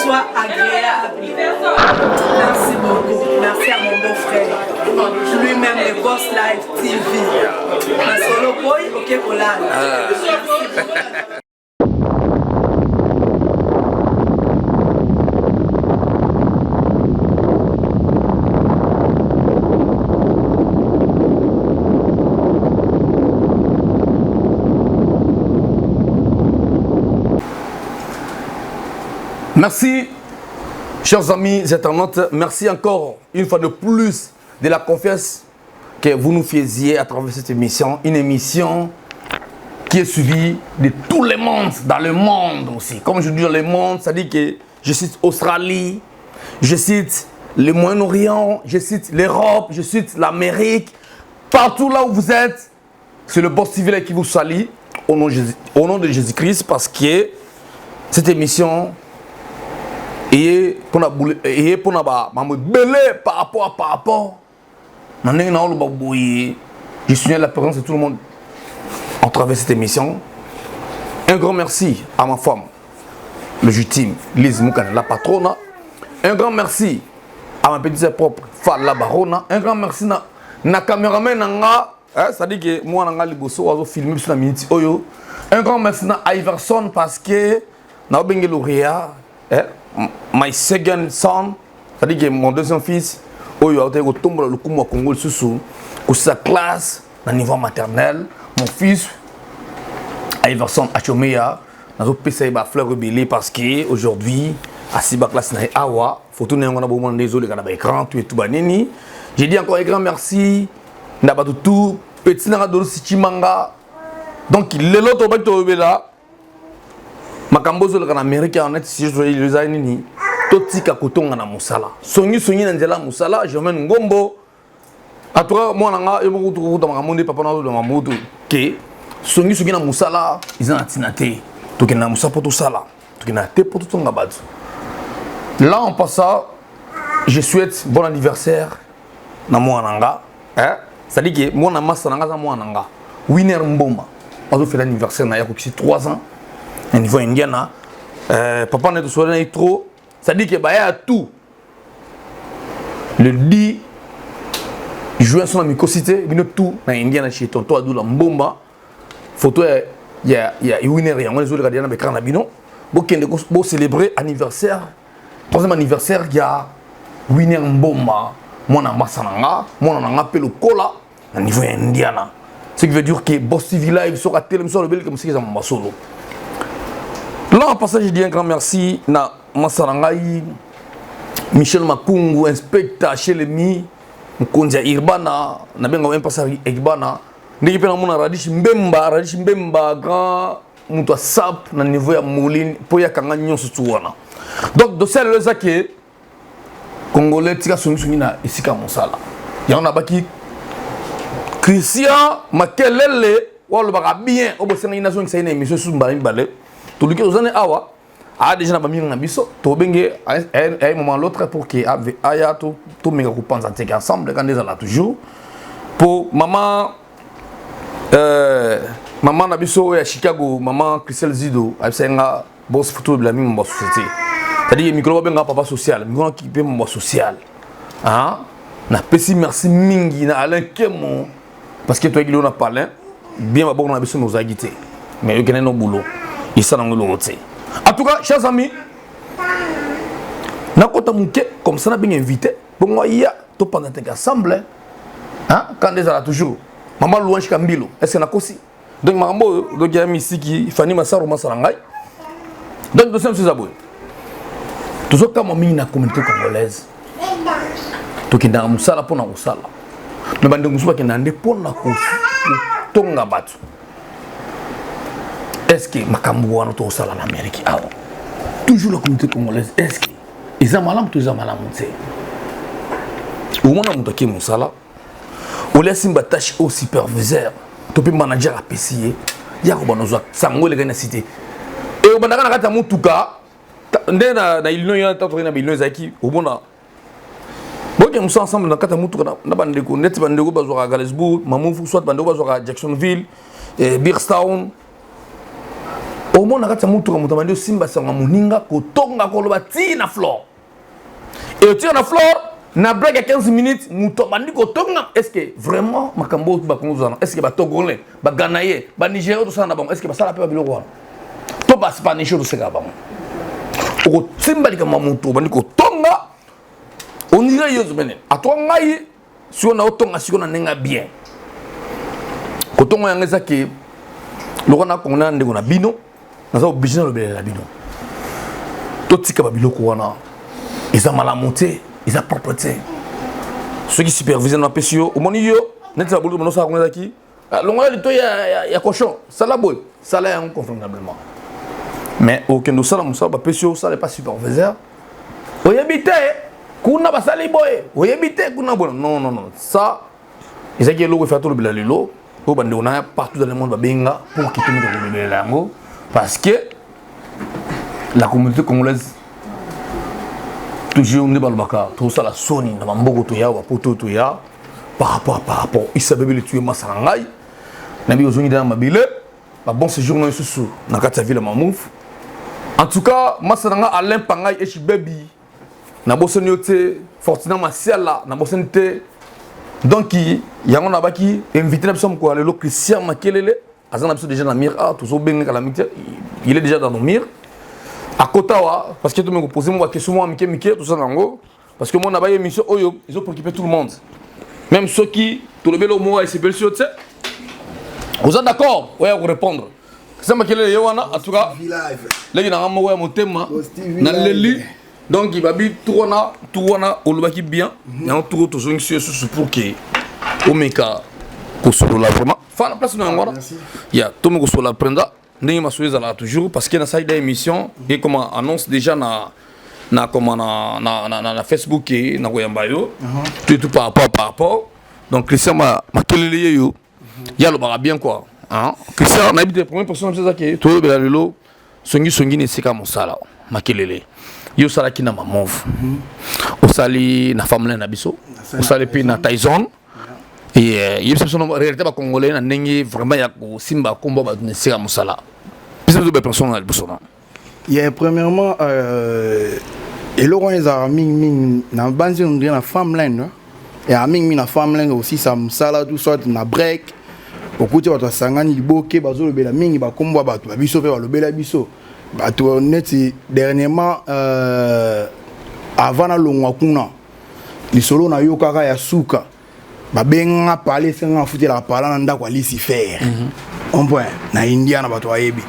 soit agréable. Merci beaucoup. Merci à mon beau-frère. Lui-même, le Boss Live TV. Masolo boy, ok, kolala. Ah. Merci, chers amis internautes. Merci encore une fois de plus de la confiance que vous nous faisiez à travers cette émission. Une émission qui est suivie de tout le monde, dans le monde aussi. Comme je dis dans le monde, ça dit que je cite Australie, je cite le Moyen-Orient, je cite l'Europe, je cite l'Amérique. Partout là où vous êtes, c'est le boss civil qui vous salue au nom, au nom de Jésus-Christ parce que cette émission eye mpona eye mpona mambo ebele par rapport à par rapport na ndenge naoloba boye je signale la présence de tout le monde en travers cette émission un grand merci à ma femme légitime Lise Moukana la patrona un grand merci à ma petite sœur propre Falla Barona un grand merci na, na cameraman na nga hein, c'est à dire que moi na nga liboso azo filmer biso na minute oyo un grand merci na Iverson parce que na obenge lauréat eh, my second son c'est à dire que mon deuxième fils oyo autaki kotombola lokumu ya Congo lisusu kosisa classe na niveau maternel mon fils Iverson Achomeya nazopesa ye bafleur ebele parce que aujourd'hui asiba classe na ye awa photo na yango na bomona nde ezoleka na baécran tout etu banini j'ai dit encore un grand merci na bato tout petit nanga dolosi chimanga donc lelo tobaki toyobela makambo ezoleka na amerika ya neti si ezali nini totika kotonga na mosala songisongi na nzela ya mosala germaine ngombo en tout cas mwana nga yo moko tokokuta makambo nde papa nazoloba makambo to ke songisongi na mosala eza na ntina te tokende na mosala mpo tosala tokende na te mpo totonga bato là en passant je souhaite bon anniversaire na mwana nga hein? c'est-à-dire que mwana masa na nga aza mwana nga winner mboma azofela anniversaire na ye akokisi 3 ans na niveau ya indiana euh, papa na ye tosololi na ye trop c'est-à-dire que baya ya tout le 10 juin so na mikosi te bino tout na indiana chez tonton adula mbomba photo ya, ya, ya winner yango ezoleka deja na baecran na bino bokende bocélébrer anniversaire troisième anniversaire ya winner mbomba mwana masa na nga mwana na nga mpe lokola na niveau ya indiana ce qui veut dire que boss tv live soki atelemi so alobeli ke mosiki eza masolo là en passage je dis un grand merci na masa na ngai michel makungu inspecteur chelemi mokonzi ya irbana nabengaka impasa irbana ndenge mpe namona radish mbemba radish mbemba grand moto asap na niveau ya moline mpo ye akanga nyonso tu wana donc dossier lelo eza ke congolais tika songisongi na esika ya mosala yango nabaki christian makelele oyo alobaka bien oyo bosengaki nazongisa ye na émission susu mbala mibale toluki toza ne awa aya déjà na bamire na biso tobenge à un moment l'autre pour que aya tomeka kopanza nteke ensemble kanda ezala toujours po mama euh, mama na biso oyo ya chicago mama christelle zido ayebisaki nga boss photo ebela mingi mambo ya société c'est-à-dire mikolo babengaka papa social mikolo nakipe mambo ya social napesi merci mingi na alain kemo parce que toyaki lelo na palin bien baboko na biso me ozalaki te mais yokende no boulot esala yango eloko te en tout cas chers amis nakota moke comme ça nabenga invité bongo aya topanda teke ensemble hein? kanda ezala toujours mama louange kambilo est ce que nakosi donc makambo oyo donc ya misiki fani masaro masala ngai donc dossier mosusu eza boye tozokamwa mingi na communauté congolaise tokendaka mosala mpo na kosala me bandeko mosusu bakendaka nde mpo na kotonga bato est ce que makambo wana tokosala na amérique awa toujours la communauté congolaise est ce que eza malamu to eza malamu te omona moto ake mosala olia simba tâche au superviseur to mpe manager apesi ye ya kobanda ozwa sango elekani na cité e obandaka na kati ya motuka nde na illinois ya tatoki na illinois ezalaki omona boke mosu ensemble na kati ya motuka na bandeko neti bandeko bazwaka galesbourg mamufu soit bandeko bazwaka jacksonville eh, birstown Omona kati ya motuka, moto abandi osimba sango moninga, kotonga, koloba ti na floor. E otika na floor na break ya 15 minutes, moto abandi kotonga. Est ce que vraiment makambo oyo bakongo tozala, est ce que batogolais, baganaye, banigéria tosala na bango, est ce que basala mpe babiloko wana? To baspanish oyo tosekaka bango, okotimba likambo ya moto, obandi kotonga, on dirait yo zomene atoka ngai sikoyo na otonga sikoyo na ndenge ya bien. Kotonga yango eza ke lokola na kongo na ndeko na bino, naza obligé nalobelela bino, totika babiloko wana, eza malamu te, eza propre te. Soki superviseur napesi yo, omoni yo neti baboluki bonosala kuna, ezaki longola lito ya cochon, sala boye, sala yango convenablement. Mais okende osala mosala bapesi yo, osala epa superviseur, oyebi te kuna basali boye, oyebi te kuna boye. Non, non, non, ça ezalaki eloko efaa tolobela lelo oyo. Bandeko na partout dans le monde babenga pour kitomeka kolobelela yango, parce que la communauté congolaise toujours nde balobaka tozosala soni na bamboko toya, bapoto toya par rapport isabebeli tuye masa na ngai nayebi ozongi na mabele. Ba bon séjour na lisusu na kati ya ville ya Mamove. En tout cas, masa na nga Alain Pangai Eshibebi, nabosani yo te. Fortina Masiala, nabosani te. Donc yango nabaki invité na biso mokolo ya lelo, Christian Makelele, aza na biso déjà na mire. Ah, tozobenga kala mingi te, il est déjà dans nos mires akota awa, parce que tomengo poser mo baquestion mwa mike mike, tosala yango, parce que moi na ba émission oyo ezo préoccuper tout le monde. Même soki tolobeli moko esepelisi yo te, oza d'accord oya korépondre. Christian Makelele ye wana. En tout cas, leki nanga moko ya motema, naleli. Donc babi tour wana, tour wana olobaki bien yango. Tour tozongisi yo susu pour que omeka kosolola vraiment fa na place na yango wana ya tomi kosolola mpenza ndenge masolo ezalaka toujours, parce que nasali da émission et comme annonce déjà na comment na Facebook e na koyamba yo tout et tout par rapport. Donc Christian Makelele ye yo, ye alobaka bien quoi, hein? Christian, nayebi te, première personne biso ezaki toyobela lelo songisongi na esika mosala. Makelele, yo osalaki na Mamove, osali na Family na biso, osali mpe na Tyson. Yebisa biso réalité bacongolais na ndenge vraiment ya kosimba kombo bato na esika mosala. Biso bapersonne na liboso na Yeah, premièrement, eloko wana ezalaka mingimingi na banzi ondire na Farmland, ezalaka mingimingi na Farmland osisa mosala tout soit na break, okuti bato basangani liboke, bazolobela mingi bakombo ya bato babiso mpe balobela biso bato. Neti dernièrement, avant nalongwa kuna, lisolo nayokaka ya suka, babenga pale, esenga afutelaka pala na ndako ya Lucifer on point na India na bato bayebi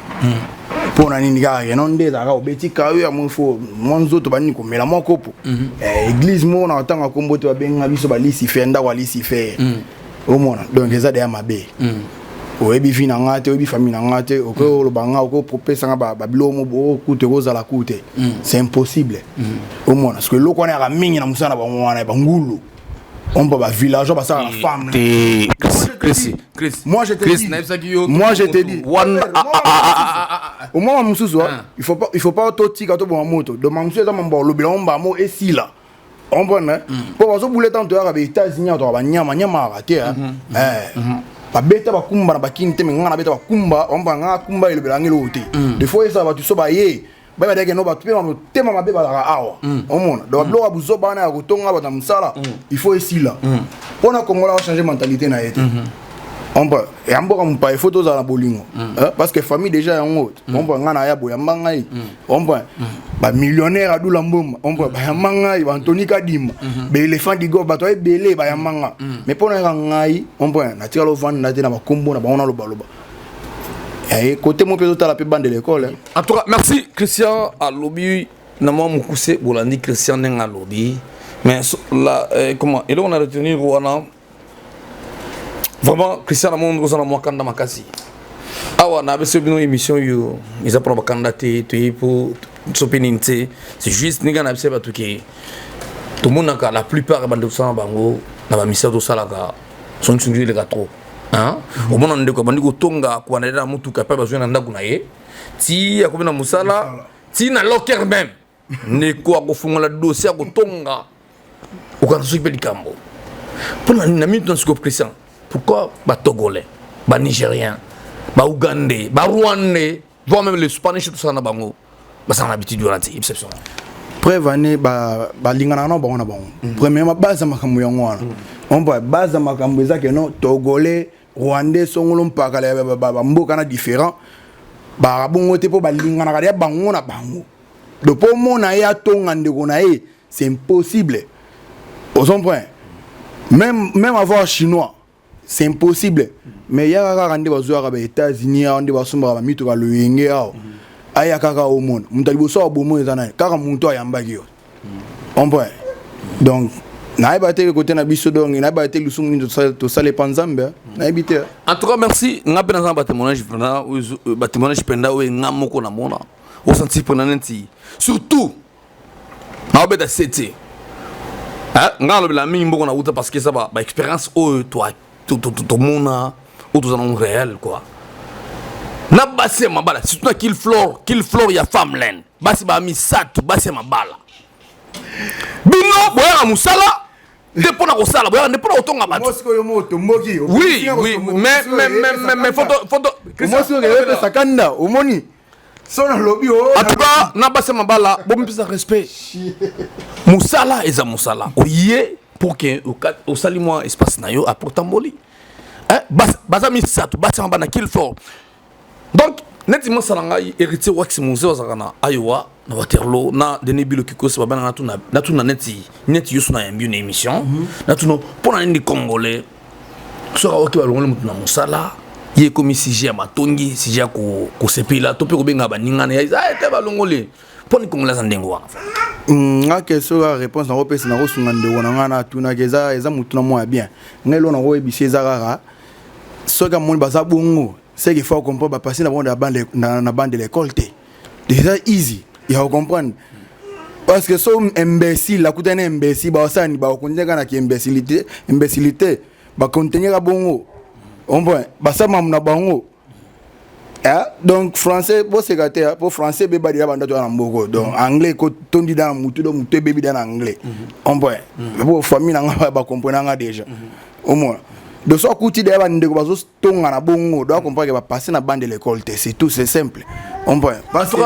mpo na nini kaka keno nde ezalaka obeti kayo ya mo fo mwa nzoto banini komela mwa kopo. Église moko na batanga kombo te, babenga biso balucifer, ndako ya Lucifer. Omona, donc eza deya mabe. Oyebi vie na nga te, oyebi famille na nga te, okoki oloba nga, okoki propesa nga babiloko mo okuta ekozala ku te, c'est impossible. Omona, parce que eloko wana yaka mingi na mosala na bango wana ya bangulu omba bavillageois basala na femme. Te, Chris, Chris. Moi je te Chris, dis. Nayebisaki yo. Moi je te dis. Wana Omwana mosusu, il faut pas totika toboma moto. Donc mosusu eza mambo olobela ngo mbamo esila, comprendre? Mpo bazobula ntango toyaka ba États-Unis awa, toka banyama nyama yaka te. Babeta bakumba na bakini te, me nga nabeta bakumba omba nga kumba elobela yango eloko te. Des fois esala bato so baye bayeba no bato mpe motema mabe bazalaka awa. Omona, donc babiloko ya buzoba wana ya kotonga bato na mosala, il faut esila mpona Kongola achange mentalité na ye te. Ompa ya mboka mopaya, il faut tozala na bolingo, parce que famille déjà yango. Ompa ngai na ya boyamba ngai, ompa bamillionnaire adula mboma, ompa bayamba ngai, baantoni Kadima, baéléphant digo, bato ebele bayamba nga. Mais mpo nayaka ngai, ompa natikala ovanda te na bakombo na bango nalobaloba côté mo mpe totala mpe bande l'école. En tout cas, merci Christian. Alobi na mwa mokuse, bolandi Christian ndenge alobi. Mais la, comment eloko na retenir wana vraiment, Christian, namoni oza na mwa kanda makasi awa. Na biso bino émission oyo eza mpona bakanda te, toyebi mpo so mpe nini te. C'est juste ndenge na biso ya bato ke tomonaka la plupart ya bandeko tosala na bango na bamisala, tosalaka songisongi eleka trop, hein? Omona ndeko abandi kotonga, kobanda na motuka mpe bazwi na ndako na ye ti akomi na mosala, ti na locker même ndeko akofungola dossier, akotonga, okanda soki mpe likambo mpona nini na minute na sikoyo. Christian, pourquoi batogolais, banigérien, baougandais, barwandais? Voire même les Spanish, tout ça na bango, basala na habitude wana te. Yebisa biso. Preuve ane, balinganaka na bango na bango. Premièrement, base ya makambo yango wana, ompa base ya makambo eza ke no Togolais, Rwandais, songolo mpakala ya bamboka na différent baka bongo te, mpo balinganaka ya bango na bango. Donc mpo omona ye atonga ndeko na ye, c'est impossible. Ozomprend, même avoir Chinois, c'est impossible. Mais yaka kaka nde bazwaka ba États-Unis awa, nde basombaka bamituka loyenge awa. Aya kaka, omona moto ya liboso abomo eza nani? Kaka moto ayambaki yo, comprend? Donc nayeba te kote na biso, donc nayeba te lisumu nini tosala epa Nzambe, nayebi te. En tout cas, merci. Nga mpe naza na batémoignage mpena, batémoignage mpenza oyo nga moko namona, osanti mpena neti surtout naobeta se te. Nga nalobela mingi mboko na wuta, parce que eza baexpérience oyo tomona, oyo toza nango réel quoi, na basi ya mabala, surtout na kill floor, kill floor ya Farmland. Basi ba misato, basi ya mabala. Bino boyaka mosala nde mpona kosala, boyaka nde mpona kotonga bato. Oui, mais photo. Mwasi oyo epesa kanda, omoni so nalobi. En tout cas, na basi ya mabala, bomipesa respect. Mosala eza mosala. Oye pour que osali mwa espace na yo, après otamboli. Baza misato, basi ya mabala na kill floor. Donc neti mosala ngai, Héritier Wax Musée, azalaka na Iowa, na Waterloo, na Denis Bilo Kikosi, babengaka. Natuna neti yo so nayambi yo na émission, natuna mpo na nini Congolais soki aoki balongoli motu na mosala, ye ekomi sujet ya matongi, sujet ya kosepela to mpe kobenga baningana ya ete balongoli. Mpo ni Congolais aza ndenge wana? Nga question kaka, réponse nakopesa, nakosunga ndeko na ngai na atunaki, eza motuna moko ya bien. Ngai eloko nakoyebisa eza kaka, soki amoni baza bongo, c'est qu'il faut comprendre, bapasser na bango na banc de l'école te. Déjà easy ya comprendre, parce que so imbécile akutani imbécile, baosani bakokontinue kaka na ki imbécilité, bakontinue ka bongo, comprend? Basala na bango. Donc français boseka te, po français ebeba deja banda toya na mboko. Donc anglais ekotondi da na mutu, donc mutu ebebi da na anglais, comprend? Po famille na nga bacomprendre nga déjà, omona. Donc so akuti deya bandeko bazotonga na bongo, doit comprendre ke bapasse na banc de l'école te. C'est tout, c'est simple, comprend? Parce que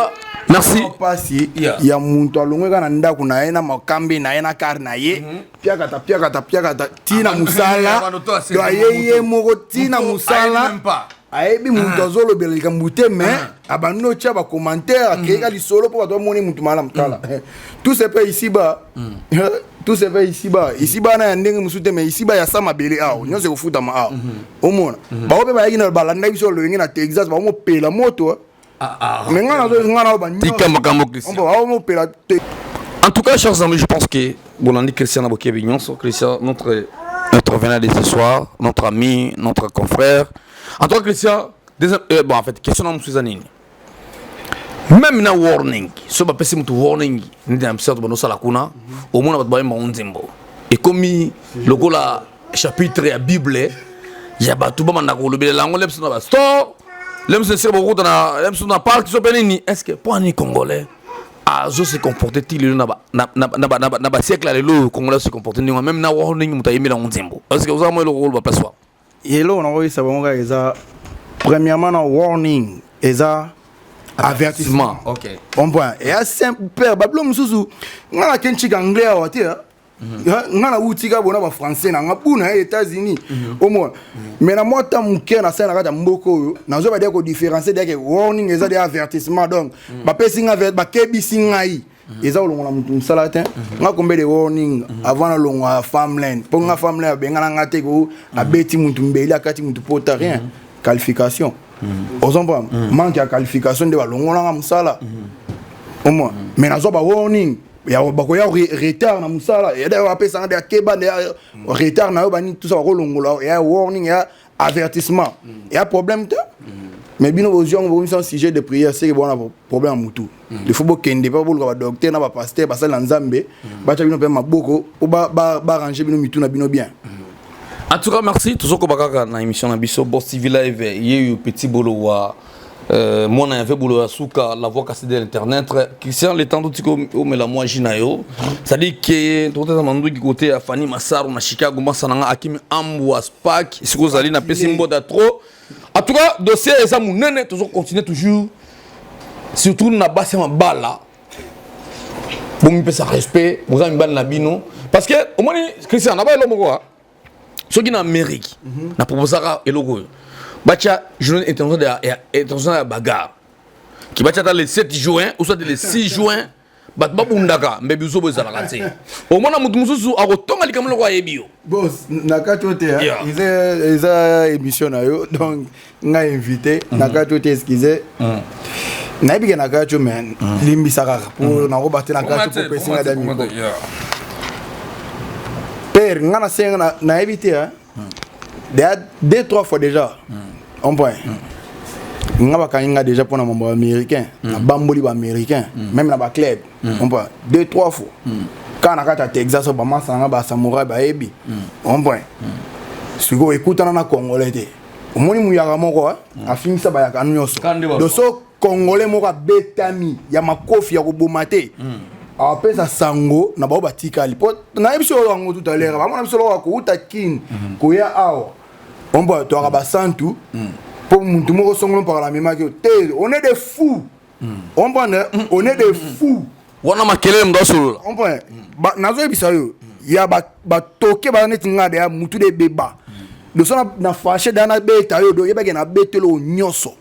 merci. Pasi ya moto alongwe kaka na ndako na ye, na makambe na ye, na kare na ye, piakata piakata piakata ntina mosala. Do aye ye moko ntina mosala, ayebi moto azolobela likambo te, mais abandi otya bacommentaire, akeyeka lisolo mpo bato bamoni motu malamu. Tala, tout se fait ici bas, tout se fait ici bas. Ici bas na ya ndenge mosusu te, mais ici bas ya sa mabele awa, nyonso ekofutama awa. Omona bango mpe bayaki na balandaki biso loyenge na Texas, baomopela moto. Mais nga nazo nga na Tika makambo, Christian. Baomopela te. En tout cas, chers amis, je pense que bolandi Christian Nabokebi nyonso, Christian, notre intervenant de ce soir, notre ami, notre confrère. En tout cas, Christian, deuxième, bon, en fait, question na mosusu eza nini? Même na warning, so bapesi motu warning neti na biso banosala kuna, omona bato bayemba ngo nzembo, ekomi lokola chapitre ya Bible ya bato bamanda kolobelela yango. Lemso na bastore, lemso esika bokuta na lemso na park, so mpe nini. Est ce que mpo ani Congolais azo se comporter ti lelo na basiècle ya lelo oyo, Congolais azo se comporter ndenge wana, même na warning moto ayembeli yango nzembo? Est ce que oza mo eloko koloba place wana? Eloko nakoyebisa bango kaka eza, premièrement, na warning eza avertissement. Comprend? Eya simple, père. Babilo mosusu, nga nake ncika anglais awa te. Nga nauti ka bona bafrançais na nga buna ya États-Unis, omona. Mais na mwa ta moke nasali na kati ya mboka oyo, nazoba deya kodifférencier deya ke warning eza deya avertissement. Donc bapesi nga, bakebisi ngai, eza kolongola motu mosala te. Nga combien de warning avant nalongwa Farmland? Mpo nga Farmland abengana nga te ko abeti mutu mbeli, akati mutu pota, rien. Qualification, ozomprendre? Manque ya qualification nde balongolanga mosala omoi. Mais nazwa ba warning ya bakoya retard na mosala, bapesanga nde akeba nde retard na yo bani, tout ça, bakolongola ya warning, ya avertissement, ya problème te. Mais bino bozwi yango, bokomisa sujet de prière, seke bona problème ya mutu. Il faut bokende mpe boluka badocteur na bapasteur, basali na Nzambe, batya bino mpe maboko mpo baarrange bino mitu na bino bien. En tout cas, merci. Tozokoba kaka na émission na biso Boss TV Live. Ye petit bolo wa mwana ya bolo ya suka, la voix cassée de l'internet. Christian, le temps totiko omela mwa jus na yo, c'est-à-dire que tokoteza manduki côté ya Fanny Massaro na Chicago, masana nga Akimi Ambwa Spark, sikoyo ozali, napesi mbota trop. En tout cas, dossier eza monene, tozocontinue toujours. Surtout na basi ya mabala, bomipesa respect, boza mibali na bino. Parce que omoni Christian, na ba eloko moko, soki na Amérique, na proposaka eloko oyo batya journée internationale ya bagarre, ki batya ata le 7 juin ou soit le 6 juin, bato babundaka mbe biso bo ezalaka te. Omona motu mosusu akotonga likambo loko ayebi yo. Bos, na kati oyo te, eza émission na yo, donc ngai invité na kati oyo te. Excuse, nayebi ke na kati oyo, mais limbisa kaka po nakoba te na kati po pesinga da micro. Père, nga nasenga, nayebi te, déjà deux trois fois déjà on point nga bakangi nga déjà mpona mambo américain, nabamboli baaméricain même na baclub on point deux trois fois kaka na kati ya Texas oyo, bamasa na nga basamouraï bayebi on point. Sikoyo ekutana na Congolais te, omoni muyaka moko afingisa bayaka nyonso. Donc so Congolais moko abetami ya makofi ya koboma te, apesa sango na bao batikali, po nayebi so oyo yango tout à l'heure bamona biso lokola kouta Kine koya awa ombo toyaka basantu mpo mutu moko songolo mpaka amemaki yo te. On est des fous, comprendre, on est des fous. Wana makelele moto asolola. Comprendre, nazoyebisa yo ya batoke baza neti nga deya mutu de ebeba doso na fashe deya nabeta yo, do oyebaki nabeteli oyo nyonso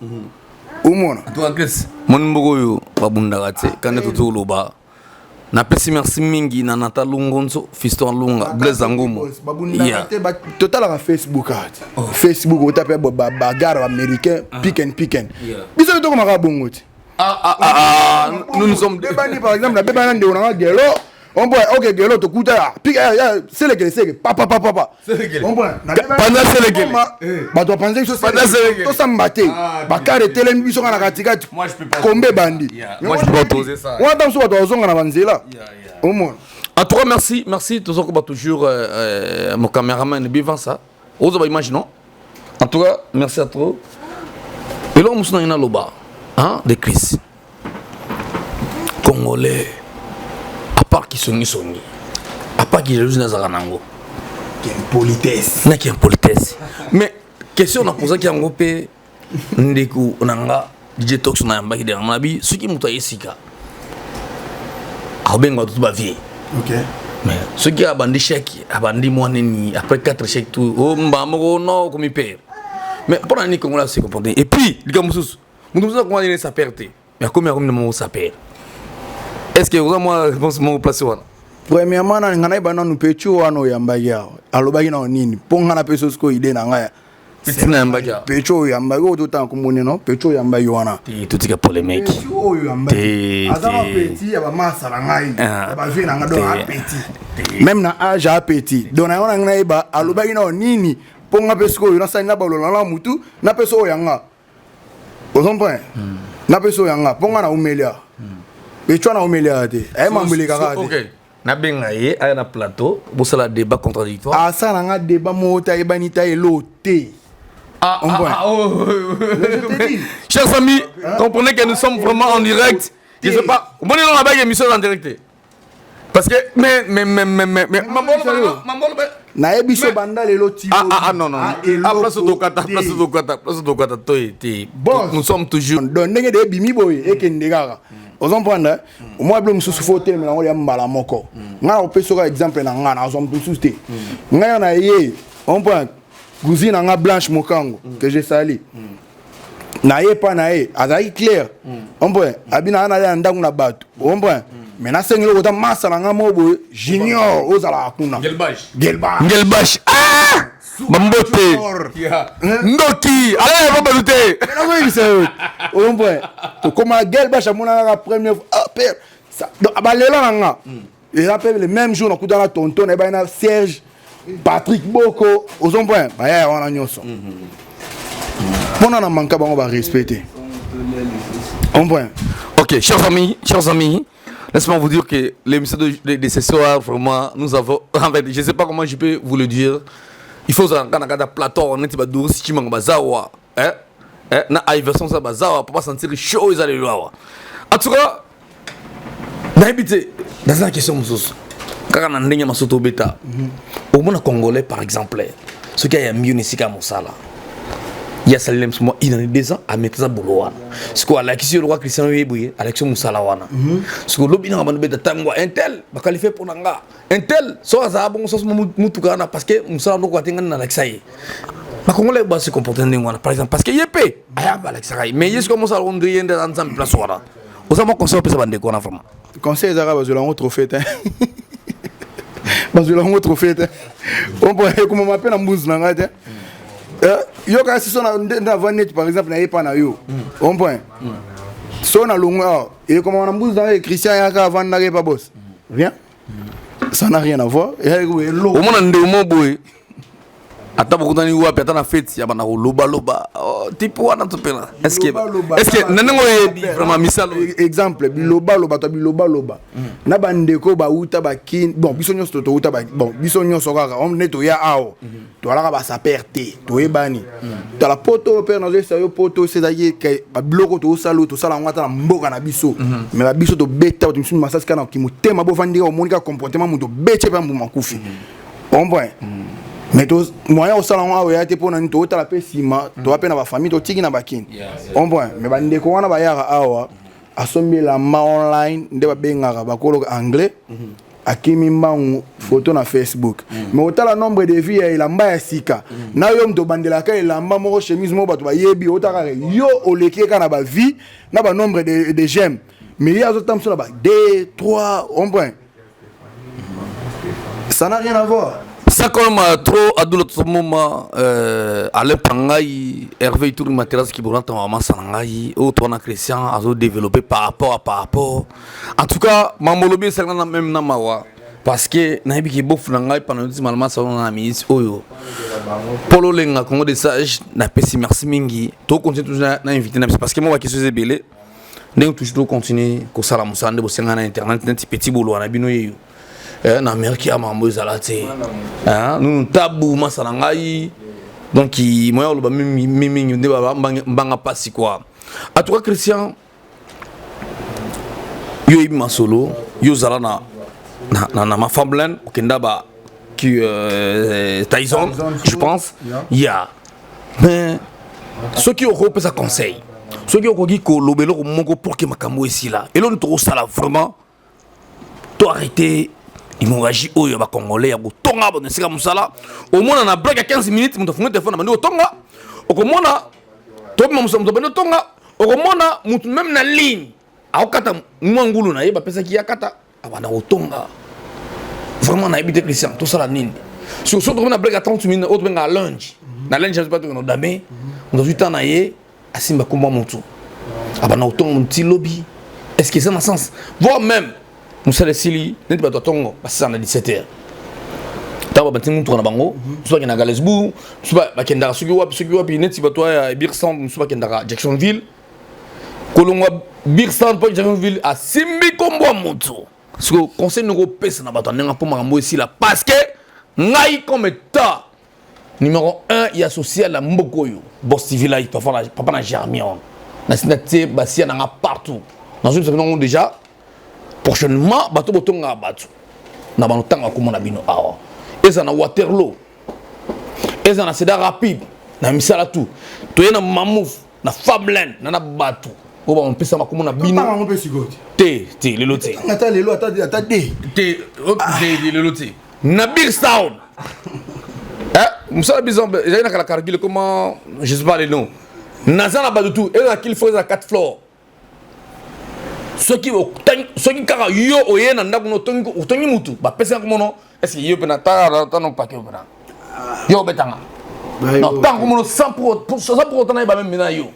omona. Chris, moni mboka oyo babundaka te kande tozoloba. Napesi merci mingi na Nata Lungonzo, Fiston Lunga, Blaise Angumu. Babundaka te. Totalaka Facebook ati Facebook ota mpe bagarre baaméricain pick and pick and biso mpe tokomaka bongo te. Ah, ah, ah, ah, nous nous sommes Bebani, par exemple, nabebani na ndeko nanga Gelo on boy, ok, Gelo tokuta pika ya selekele seke papa papa papa. Panza selekele. Bato bapanza biso, tosamba te, bakare etelemi biso kaka na katikati, kombe ebandi wana ta mosusu bato bazonga na banzela omona. En tout cas, merci, merci. Toujours, toujours mon caméraman, vivant ça. Ozo ba image, non? En tout cas, merci à toi. Et là, on s'en loba, hein, de Chris. Congolais, à part qui songi songi, à part qui jalousie nazaka nango. Impolitesse. Naki impolitesse. Mais question na posaki yango pe ndeko nanga DJ Tox na yambaki derrière na bi soki moto ayesika akobenga bato bavie. Mais soki abandi chèque, abandi mwa nini, après 4 chèque tout o mbaa moko no okomi père. Mais mpo na nini Congolais ase comporte? Et puis likambo mosusu, moto mosusu akoma nini, sa père te, mais akomi na moko sa père. Est ce que oza mwa réponse moko place wana? Premièrement, na nga nayeba nanu petit wana oyambaki awa alobaki nano nini, mpo nga napesa sikoyo idée na ngai. Petit na yambaki awa? Petit oyo oyambaki oyo totanga komoni no, petit oyo oyambaki wana. Te, totika polémique. Petit oyo oyambaki aza na petit ya bamasa na ngai, ya bavie na ngai, donc apeti même na âge apeti. Donc na yango na ngai nayeba alobaki nano nini, mpo nga mpe sikoyo nasali na balola na mutu napesa oyo yanga, ozomprendre, napesa oyo yanga, mpo nga na umelia petit wana umelia te, aye mambo elekaka te. Nabenga ye aya na plateau, bosala débat contradictoire. Asala nga débat moko te, ayebani ta elo te. Ah, ah, ah, oh, chers amis, comprenez que nous sommes vraiment en direct. Je sais pas. Bon, on a pas émission en direct. Parce que, mais, Nayebi so banda lelo ti. Ah, ah, ah, non, non. Ah, place tokata, place tokata, place tokata, toi, te. Nous sommes toujours. Donc, ndenge de ebimi boye, ekende kaka. Ozomprendre, omwa bilo mosusu fo otelemela yango ya mbala moko. Ngai nakopesa oka exemple na ngai, nazwa moto mosusu te. Ngai na ye omprendre, cousine na nga Blanche Mokango que je sali na ye, mpa na ye azalaki clair, omprend, abi na nga na ndako na bato, omprend, mais nasengeli okota masa na nga moko boye junior ozalaka kuna. Gelbash. Ngelbash, ah, bambote ndoki ala ya bato te. Nakoyebisa yo, omprend, tokóma Gelbash, amonaka kaka première fois, ah père, balela na nga eza mpe le même jour nakutana tonton nayebaki na Serge Patrick Boko, ozomprend, bayaya wana nyonso mpona na manka bango barespect te, comprend. Ok, chers amis, chers amis, laissez-moi vous dire que l'émission de ce soir, vraiment, nous avons, en fait, je ne sais pas comment je peux vous le dire. Il faut un plateau, on est si tu bazawa, hein, hein, na version ça bazawa, pour pas sentir chaud, ils allaient là. En tout cas, nayebi te, naza na question mosusu kaka na ndenge maso tobeta. Omona Congolais, par exemple, soki ayambi yo na esika ya mosala. Ye asaleli biso mwa une année, 2 ans, amaîtrise boulot wana. Sikoyo alakisi yo lokwa Christian oye boye, alakisi yo mosala wana. Sikoyo lobi nanga bando beta ntango un tel baqualifie mpo na nga, un tel so azala bongo soso mutuka wana, parce que mosala ndokoka te. Ngani nalakisa ye, bakongolais base comporte ndenge wana par exemple, parce que ye mpe aya balakisaka ye, mais ye sikoyo mosala nde ye nde aza Nzambe place wana. Oza mwa conseil opesa bandeko wana vraiment? Conseil ezaka bazwela yango trophée te, bazwela yango trophée te. Ekomama mpe na mbuzu na ngai te. Yo kaka siso nde navandi neti par exemple naye pa na yo au point so nalongwe awa, ekomama na mbuzu na ngai Christian yaka avandaka epa boss. Rien, ça n'a rien à voir. Omona ndeko mo boye, ata bokutani wapi, ata na feti ya banda kolobaloba, oh, type wana to mpena est-ce na ndenge oyebi vraiment misalo? Exemple, bilobaloba to bilobaloba na bandeko bauta bakini. Bon, biso nyonso touta, bon, biso nyonso kaka nde toya awa, toalaka basaper te, toyebani. Tala poto mpe nazoyesa yo, poto ezalaki babiloko tozosala oyo, tosala yango ata na mboka na biso, mais babiso tobeta bato misusu masasi kaka na kimotema. Bovandi kaka, omoni kaka comportement moto, obeti mpe mbuma kufi, comprend? Mais moyen osala yango awa eya te. Mpo na nini? Tootala mpe nsima, toa mpe na bafamille, totiki na bakini, comprend? Mais bandeko wana bayaka awa, asombi elamba online, nde babengaka bakoloka anglais, akimi mbangu photo na Facebook. Mais otala nombre de vues ya elamba ya sika na yo, moto obandelaka elamba moko, chemise moko, bato bayebi, otaka yo oleki kaka na bavues na banombre de j'aime, mais ye azotambusa na ba 2 3, comprend? Ça n'a rien à voir. Ça comme trop adula tomoma Alain Pangai, Hervé Tour Materas qui bolanta mama sanangai oyo towana Christian azo développer par rapport à par rapport. En tout cas, mamolobi esanga na même na mawa, parce que nayebi ke bofu na ngai pendant nti malama salon na minute oyo Polo Lenga Congo de Sage, napesi merci mingi. Tocontinue toujours na invité na biso, parce que mo baquestion eza ebele. Ndenge toujours tocontinue kosala mosala nde bosenga na internet, neti petit bolwa na bino yeyo na Amérique ya mambo ezala te nunu tabu masa na ngai. Donc moya oloba mingi nde mbanga mpasi quoi. En tout cas, Christian, yo oyebi masolo, yo ozala na mafamblen, okenda ba qui Tyson, je pense, yeah. Mais soki okopesa conseil, soki okoki koloba eloko moko pour que makambo esila, eloni tokosala vraiment to arrêter hémorragie oyo ya bacongolais ya kotonga bato esika mosala. Omona na break ya 15 minutes, moto afungi telefone, abandi kotonga. Okomona tobima moto abandi kotonga. Okomona motu même na ligne akokata mwa ngulu na ye bapesaki ye akata, abanda kotonga. Vraiment nayebi te, Christian, tosala nini? Soki tokomi na break ya 30 minutes oyo tobengaka lunch, na lunch tokende odame, moto azwi temps na ye, asimba komba motu, abanda kotonga motu ti lobi. Est ce que eza na sens? Voire même mosala esili, neti bato ya ntongo basisa na 17 heures, ntango babandi mutuka na bango, mosusu bakendaka Galesbourg, mosusu bakendaka soki wapi, soki wapi, neti bato ya Birsound, mosusu bakendaka Jacksonville. Kolongwa Birsound mpo Jacksonville, asimbi kombo ya motu. Siko conseil noko opesa na bato ya ndenge mpo makambo esila? Parce que ngai comme état numéro 1 ya social ya mboka oyo, Boss TV Live, papa na Germione, nasi natie basia nanga partout, nazobisa bino yango déjà. Prochainement, bato botongaka bato na bano, ntango akomona bino awa, eza na Waterloo, eza na Cedar Rapide, na misala tout toye na Mamouf, na Fablen, na bato oyo bamopesa makombo na bino. Te te, lelo te. Ata lelo, ata de. Te te, lelo te. Na Big Sound mosala biso ezali na kala Cargill, comment, je sais pas les noms. Naza na bato tout, eza na qu'il faut, eza na 4 floor. Soki kaka yo oye na ndako no otongi mutu, bapesaka komono, est ce que yo mpena tano pake mpena yo obetanga non ntango komono sans pour autant nayeba même na yo?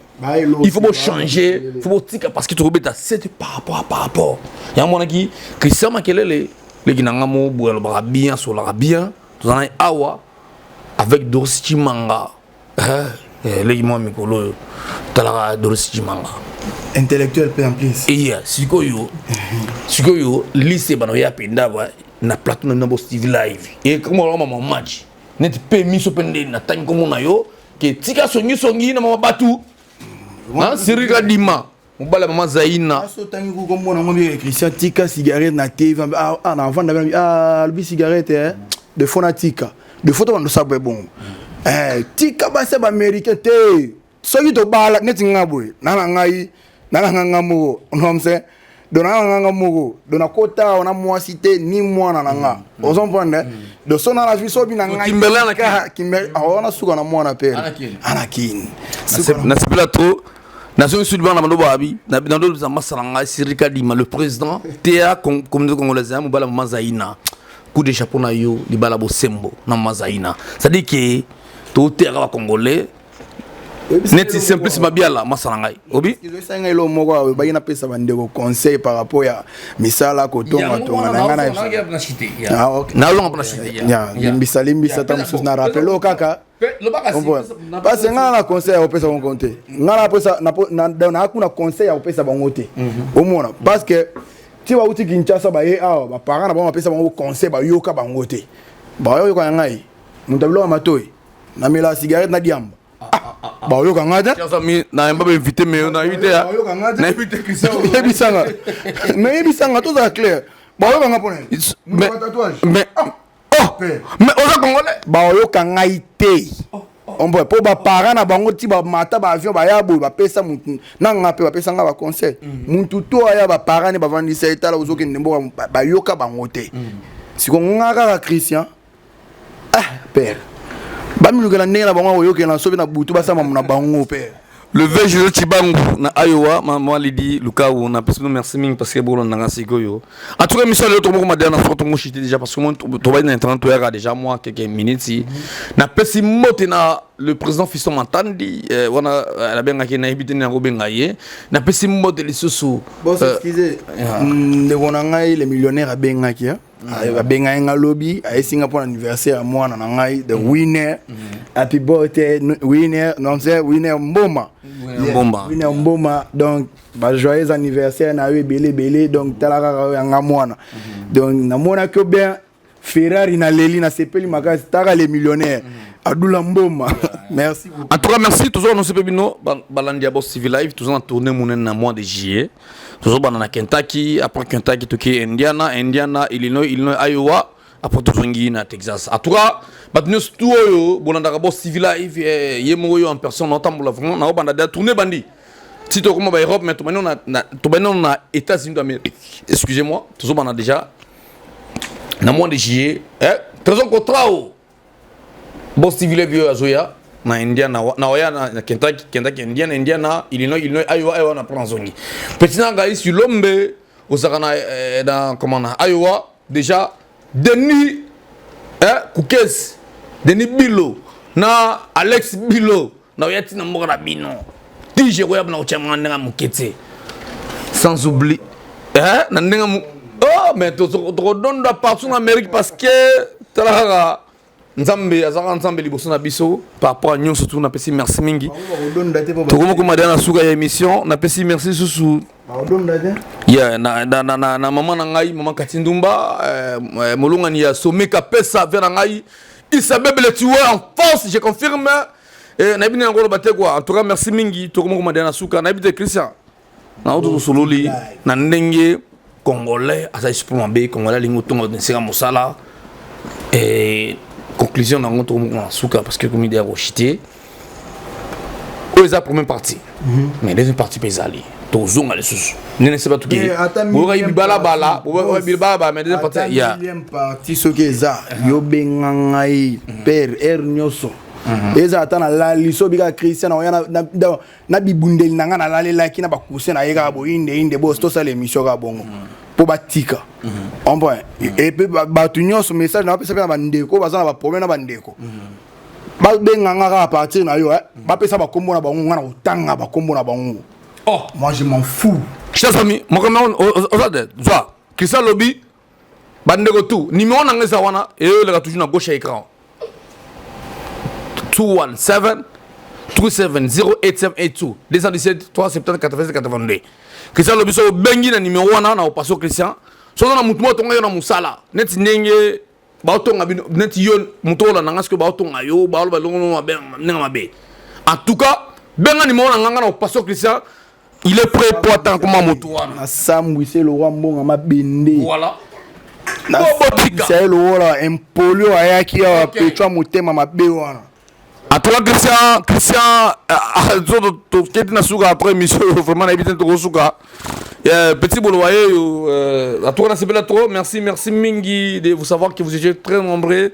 Il faut changer, il faut botika, parce que tokobeta sete par rapport à par rapport. Yango monaki Christian Makelele, leki na nga mo boye, alobaka bien, asolaka bien. Toza na awa avec Doris Chimanga, leki mwa mikolo oyo talaka Doris Chimanga. Intellectuel mpe en plus. Iya, sikoyo liste bana oya mpenza na plateau na Boss TV Live ekoma mama match neti mpe miso mpe ndeni natangi komona yo ke tika songisongi na mama batu Sirika Dima, mobali ya mama Zaina. Otangi komona ngo mbike Christian tika cigarette na TV na avanda, alobi cigarette de fo natika de fo to bando sabwe bongo, tika basi ya baaméricain te. Soki tobala neti nga boye, na na ngai, na na nga moko, nomse. Donc na nga nga moko, donc nakota awa na mwasi te ni mwana na nga. Ozo comprendre? Donc so na la vie so bi na ngai. Kimberley ana Kaka Kimberley, ah wana suka na mwana père. Ana kini. Ana kini. Nasepela trop. Nazongi suki bana bando babi nandolobisa masala ngai Sirika Dima, le président ta communauté congolaise ya mobala mama Zaina. Coup de chapeau na yo, libala bosembo na mama Zaina. C'est-à-dire que toteyaka bacongolais neti Simplice Mabiala, masala ngai obi. Ezosala ngai eloko moko awa, baki napesa bandeko conseil par rapport ya misala kotongatonga na ngai na. Ah, ok. Nalonga mpona chite. Ya, limbisa, limbisa, ta mosusu na rappele oyo kaka. Parce que ngai na conseil ya kopesa bango te, ngai napesa nakuna conseil ya kopesa bango te. Omona, parce que ti bauti Kinshasa, baye awa, baparent na bango bapesa bango conseil, bayoka bango te. Bayoka ya ngai moto ya biloko ya matoi, namela cigarette na diamba, bayoka ngai te. Nayamba bainvité, mais nayebi te. Bayoka ngai te. Nayebi te, Christian. Yebisanga, mais yebisanga, tozala clair, bayoka nga mpona Mais tatouage. Mais oh, mais oza congolais. Baoyoka ngai te ombo mpo baparent na bango ti bamata baavion, baya boye, bapesa mutu na nga mpe bapesa nga baconseil. Mutu to aya, baparent ne bavandisa, etala, ozokende mboka, bayoka bango te. Siko nga kaka Christian, ah père, bamilukela ndenge na bango, akoyokela soki na butu basala na bango, père. Le 20 juillet, Chibangu na Iowa, maman Lydie Lukau na pesi merci mingi parce que bolanda sikoyo. En tout cas, mission lelo tomo koma dernière fois tomo chuter déjà parce que moi toba na internet toyaka déjà moi quelques minutes. Na pesi mbote na le président Fiston Matandi, wana abengaki na yebi te na kobenga ye. Na pesi mbote lisusu. Bon, excusez, ndeko na ngai le millionnaire abengaki, abengaki nga lobi, ayesi nga mpo na anniversaire ya mwana na ngai the Winner. Happy birthday Winner, non, c'est Winner Mboma. Mbomba. Winner Mboma, donc ba joyeux anniversaire na yo ebele ebele. Donc tala kaka oyo yanga mwana, donc namonaki yo bien Ferrari, naleli, nasepeli makasi. Taka le millionnaire Adula Mboma, merci beaucoup. En tout cas, merci. Toujours annoncé bino balandi ya Boss TV Live, toujours en tournée monene na mois de juillet. Toujours bana na Kentucky, après Kentucky toki Indiana, Indiana, Illinois, Illinois, Iowa, après tozongi na Texas. En tout cas, bato nyonso tu oyo bolandaka Boss TV Live, ye moko oyo en personne naotambola vraiment, naobanda da tournée bandi. Si tokoma ba Europe, mais tobandi na États-Unis d'Amérique. Excusez-moi, toujours bana déjà na mois de juillet. Eh, trésor contrat o. Boss TV Live oyo azoya na Indiana, na oya na Kentucky, Kentucky, Indiana, Indiana, Illinois, Illinois, Iowa, Iowa na prend zongi. Petit na ngai Silombe ozaka na na comment, na Iowa déjà, Denis Kukes, Denis Bilo na Alex Bilo, na oya tina mboka na bino. Tije koya na kotia mwa ndenge moke te. Sans oublier na ndenge oh, mais tokodonda partout en Amérique parce que tala kaka Nzambe azalaka Nzambe liboso na biso par rapport à nyonso tu. Napesi merci mingi. Bakodonda te mpo Tokoma koma na suka ya émission. Napesi merci susu bakodonda te. Yeah, na mama na ngai, mama Kati Ndumba, molongani ya Someka Pesa ve na ngai Isabelle le tueur en force, je confirme. Nayebi nini yango oloba te quoi. En tout cas, merci mingi. Tokoma koma na suka. Nayebi te, Christian, na oto tosololi na ndenge congolais aza esprit mabe, congolais alingi otonga esika mosala. Conclusion nango, tokomokoma na suka parce que komi deya koshite. Oyo eza première partie, mais deuxième partie mpe ezali, tozonga lisusu ndenge se batuki boyokaki bibalabala, boyokaki bibalabala, mais deuxième partie ya millième partie soki eza, yobenga ngai père aire nyonso eza. Ata nalali, so obika Christian, naoya na bibundeli na ngai, nalalelaki na bakuse na ye kaka boyinde inde bos, tosala émission kaka bongo mpo batika comprend. Et puis bato nyonso, message na bapesa mpe na bandeko baza na baproblème na bandeko, babenga nga kaka partir na yo, bapesa bakombo na bango, nga na kotanga bakombo na bango. Oh. Moi je m'en fous. Chers amis, mokomi oza te zwa Christian lobi bandeko tu numéro na ngai eza wana, eyoleka toujours na gauche ya écran, 217 370 8782, 217 370 87 82. Christian lobi so obengi na numéro wana na opaso. Christian, soza na motu moko atonga yo na mosala neti ndenge baotonga bino, neti yo moto olanda nga, soki baotonga yo, baoloba elongo mabe, ndenge mabe, en tout cas benga numéro na nganga na opaso. Christian, il est prêt po atanga koma motu wana. Nasambwisa elokwa mbongo mabende. Voilà. Nasambwisa ye lokola impoli oyo ayaki awa petwa motema mabe wana. En tout cas, Christian, Christian, toketi na suka après émission vraiment nayebi te tokosuka. Petit Bolowaye, en tout cas, nasepela trop. Merci, merci mingi de vous savoir que vous étiez très nombreux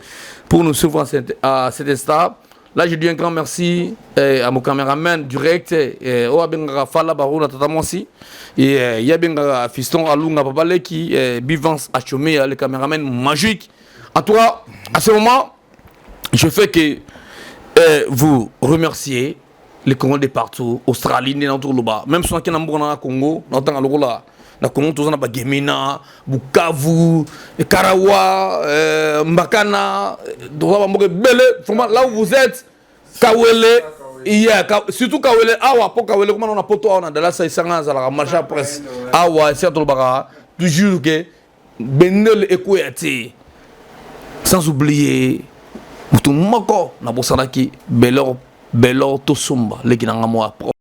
pour nous suivre à cet instant. Là, je dis un grand merci à mon caméraman direct, oyo abengaka Fala Baruna Tata Mwasi, et ye abengaka Fiston Alunga Papa Leki, Bivance Achomea, le caméraman magique. En tout cas, à ce moment, je fais que vous remercier les Congolais de partout, Australie, nde na même si on a Congo, na lokola na Congo toza na bagemina, Bukavu, Karawa, Mbakana, toza bamboka ebele. Vraiment, là où vous êtes, Kawele, yeah, surtout Kawele awa, po Kawele kuma na poto awa na Dallas, esanga azalaka marché à presse awa. Esika tolobaka toujours ke bendele ekweya te. Sans oublier motu moko nabosanaki, Belor, Belor Tosomba, leki na nga mwa.